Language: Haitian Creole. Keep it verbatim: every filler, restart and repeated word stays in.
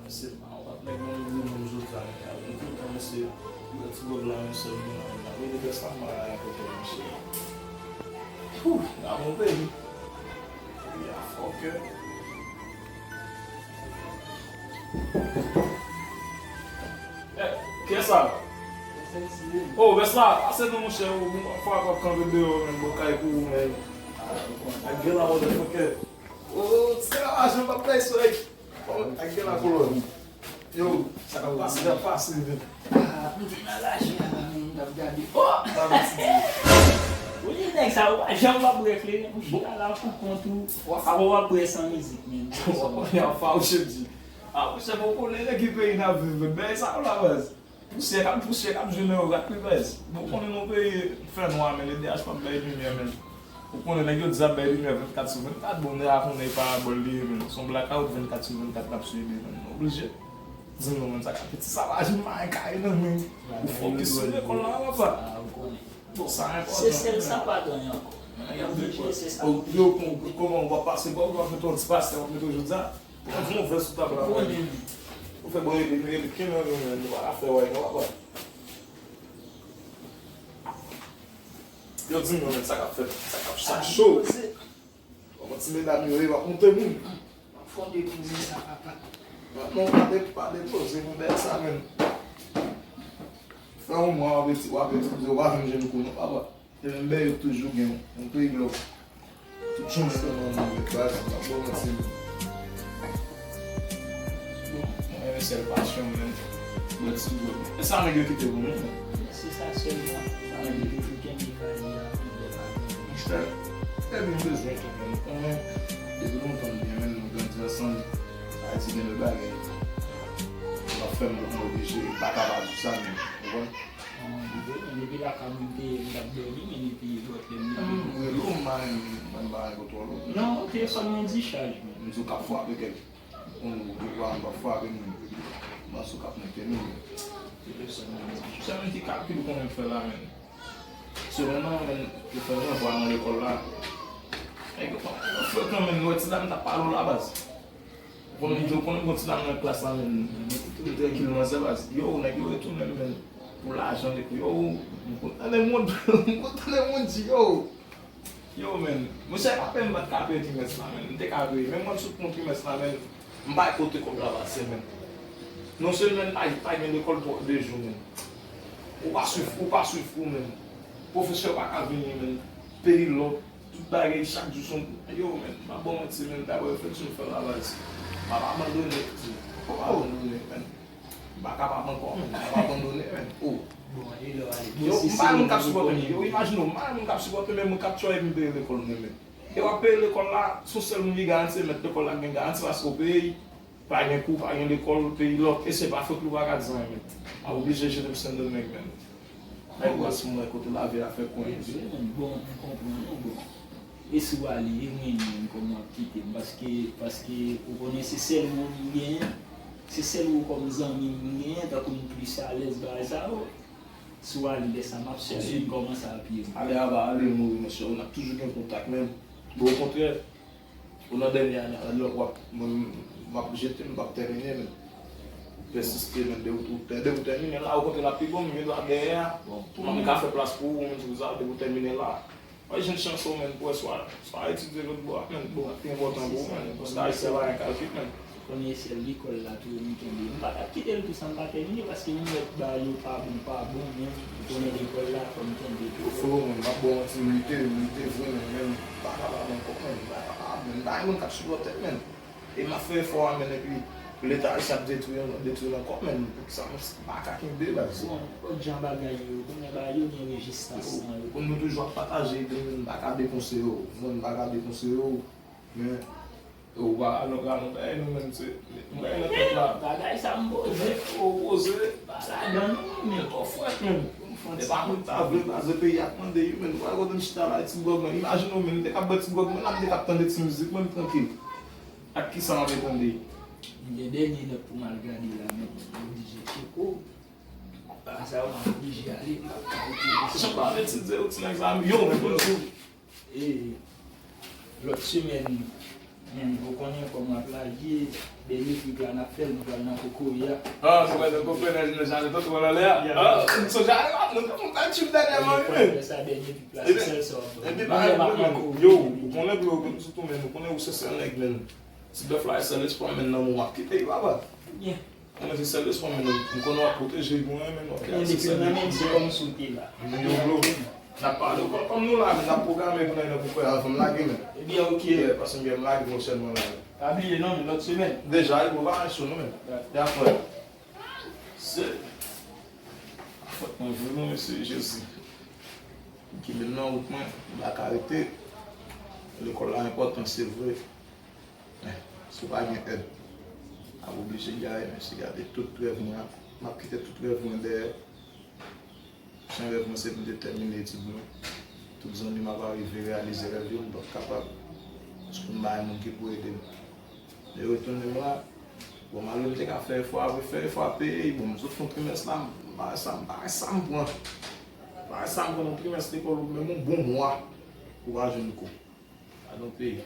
Mesye, pa w ap nèg nan yon moun jodi a, nèg la vin tout tan, mesye, bwè ti gwòg la yon sèl moun la, nèg la vin detrès la, m pa ka gen kote, mesye. Whew, n ap monte wi. Ya fòkè. Eh, kiyès sa? Oh, rès la, pase non, monchè, ou, ou, fwa k ap kanpe deyò, men, bon, kay pou ou, men. Ak gen la, motherfucker. Oh, ti la, jan m ap bay swag. Oh, ak gen la, kolòn. Yo, sa k ap pase, k ap pase, men. Ah, m te nan laji a la, men, m t ap gade. Oh! Ou di nèg sa, ou pa janm pa bwè kleren, ou chita la pou kont ou. Apre w ap bwè san mizik, men. W ap fawouche, m di. Ah, monchè, bon, konnen nan ki peyi n ap viv, men. Bagay sa yo la, baz. Pousyè k ap, pousyè k ap jwe nan yon rat, wi, baz. Bon, konnen nou peyi fè nwa, men le D H p ap bay limyè, men. Ou konnen nèg yo di ap bay limyè vennkat sou vennkat, bon, nèg la konnen e parabòl li ye, men. Se yon blackout vennkat sou vennkat n ap sibi, men. Nou oblije. Di m non, men, sa ka piti sa va jwenn mayen kay nan men. Ou fòkis sou lekòl la, papa. Bon, sa enpòtan. Se sèl sa pa gen ankò. Yo, kòman w ap pase, kòman w ap mete yon ti pastè, w ap mete jodi a? Ou fè yon vès sou tab la, mwen. Ou fè bon ede, nou ede kenbe anvi, men nou pa ka fè wè, non, papa. Yo di m, yo, men sa k ap fèt, sa k ap, sa cho. Kòman ti medam yo ye, w ap monte moun. Fon de koze sa, papa. Non, pa de, pa depoze, men bèl sa, men. Fè yon mwa, w ap eti, w ap eti, w pa janm jwenn kou, non, papa. Se menm bèy yo toujou gen yon peyi lòk. Tout jounen sèlman nou met baz, m ap ba w manti. Bon, mwen renmen sèl pasyon m, men. Mwen ti gwo. E sa nèg yo kite pou nou, men. Se sa sèlman. Sa nèg yo toujou kenbe kay la, pou bèl bagay. Monchè, ebyen, m bezwen kenbe, m konnen. Depi lontan, m byen, men nou grandi ansanm. Sa di gen de bagay. Ou ap fè m, m oblije, m pa ka pa di sa, men. Ou konprann? Depi lakay mwen, m te, m t ap dòmi, men epi lòt lè m leve. M rele w, m pa renmen, mwen, m pa renmen kote w rele w. Non, telefòn mwen dichaj, men. M di w k ap frape kèk, yon de fwa m p ap frape moun. M panse w k ap monte moun. Telefòn mwen dichaj. Se menm ki kalkil ou konnen m fè la, men. Semèn nan, men, yo fè ranvwa nan lekòl la. Nèg yo pa frekan, men, nou wè ti dam t ap pale w la, baz. Konnen, yo konnen gon ti dam nan klas la, men, li trankil manzè, baz. Yo, nèg yo retounen l, men, pou lajan, yo, m konn tande moun, m konn tande moun di, yo, yo, men, monchè, pa pè m pa t ka peye trimès la, men, m te ka peye, men mwen, m sot nan trimès la, men, m pa kote kòb la pase, men. Non sèlman pa, pa gen lekòl pou de jou, men, ou pa swiv, ou pa swiv kou, men, pwofesè pa ka vini, men, peyi lòk. Tout bagay, chak jou se yon, yo, men, m ap ba w manti, men, dabò yo fè sou fè la baz. M ap abandone, m ap abandone, men. M pa kapab ankò, men, m ap abandone, men. Oh. Bon, e lè w ale? Yo, m pa yon moun k ap sipòte m. Yo, imajine w, m pa yon moun k ap sipòte m, men moun k ap tchòy m peye lekòl mwen, men. E w ap peye lekòl la, se yon sèl moun ki garanti, mèt lekòl la gen garanti, paske w peye, pa gen kou, pa gen lekòl, peyi lòk, e se pa fòt li, ou pa ka di anyen, men. M ap oblije jete pou Sendomeng, men. Nèg wè si mwen kote lavi a fè kwen. Bon, m konprann ou, bon. E si w ale, e mwen menm, kòman w ap kite m? Paske, paske, ou konnen se sèl ou m genyen, se sèl ou kòm zanmi m genyen, tankou m plis alèz bagay sa yo. Si w ale, lè sa m ap chèche, m kòmanse apiye m. Ale a va ale mouri, monchè, n ap toujou gen kontak, men, bon, okontrè, Ou nan dènye ane a, lè w ap, mwen, m ap jete, m p ap tèmine, men. Pèsiste, men, depi w, depi w tèmine la, okontrè, l ap pi bon, men gen dwa dèyè a, m ka fè plas pou ou, men, sou sa, depi w tèmine la. Mwen jwenn chans ou, men, pou wè swa, swa etidye lòt bò a, men, bon, pi enpòtan pou ou, men, paske Ayisyen pa gen kalkil, men. Konnen sèl lekòl la tou, m kenbe. M pa t ap kite l tou san m pa tèmine, paske m wè bagay yo pa bon, pa bon, men, m konnen lekòl la, fò m kenbe tou. Yo fè w, men, m ap ba w manti, m lite, m lite vre, men, men, m pa kapab ankò, men, m pa kapab, men, m pa gen moun k ap sipòte m, men. E m ap fè efò a, men, epi Leta ayisyen ap detwi, detwi l ankò, men poukisa m pa ka kenbe, baz? Bon, nenpòt jan bagay yo, konnen bagay yo gen rezistans nan yo. Konn nou toujou ap pataje ide, men m pa ka dekonse yo, mwen m pa ka dekonse yo, men yo pa alon, alon, bagay nou menm se, nou bagay nan tèt la. Bagay sa m poze, ou poze, pa ladan non, men twò frèt menm. E pa moun ta vle, baz, peyi a ap mande, wi, men ou pa kote m chita la, ti gwòg mwen, imajine w, men m te ka bwè ti gwòg mwen la, m te ka tande ti mizik mwen, m trankil. Ak kisa m ap tande? M gen dènye nòt pou m al gade la, men m oblije tcheke w. Apa sa yo, m ap oblije ale, m p ap ka rete. Jan pa etidye yo, ti nèg sa, yo, men pou l sou. E, lòt semèn, men, ou konnen kòman ap lage, dènye trik la n ap fè l, nou pral nan kokoye a. Ah, se pa nan kokoye, nan, nan jaden tòtò w anlè a? Ah, m sonje ale la, nou te fè yon bèl trip dènyèman, wi, men. Fè sa dènye trik la, se sèl sa w ap ban. Epi, bagay mwen, yo, ou konnen, bro, nou sou tou, men, nou konnen ou se sèl nèg, men. Ti bèf la, e sèl espwa, men, nan men w ap kite, wi, papa. Byen. Mwen, se sèl espwa, men, m konnen w ap pwoteje, mwen, men, w ap fè. Depi nan men, se kòm si w te la. Men, yo, bro, n ap pale, kòm, kòm nou la, men, n ap pwograme pou n al nan kokoye a, anvan m lage, men. Ebyen, oke. Yeah, paske m gen m lage pwochènman la, men. Pa bliye non, men, lòt semèn. Deja, wi, bro, pa cho non, men. Dakò. Se fòt mwen vre non, mesye, Jezi. M kenbe m nan wout mwen, m pa ka rete. Lekòl la enpòtan, se vre. Men, si w pa gen èd, w ap oblije gaye, mesye, gade tout rèv mwen, m ap kite tout rèv mwen dèyè. Jan rèv mwen se pou m te tèmine etid mwen. Tout zanmi m ap arive reyalize rèv yo, m p ap kapab. Paske m pa gen moun ki pou ede m. Lè yo retounen m la, bon, malgre m te ka fè efò a, fè efò a peye, bon, m sot fè yon trimès la, m pa wè sa, m pa wè sa m pran. M pa wè sa m pran nan trimès lekòl, menm yon bon mwa, ou pa jwenn kou. Gadon peyi.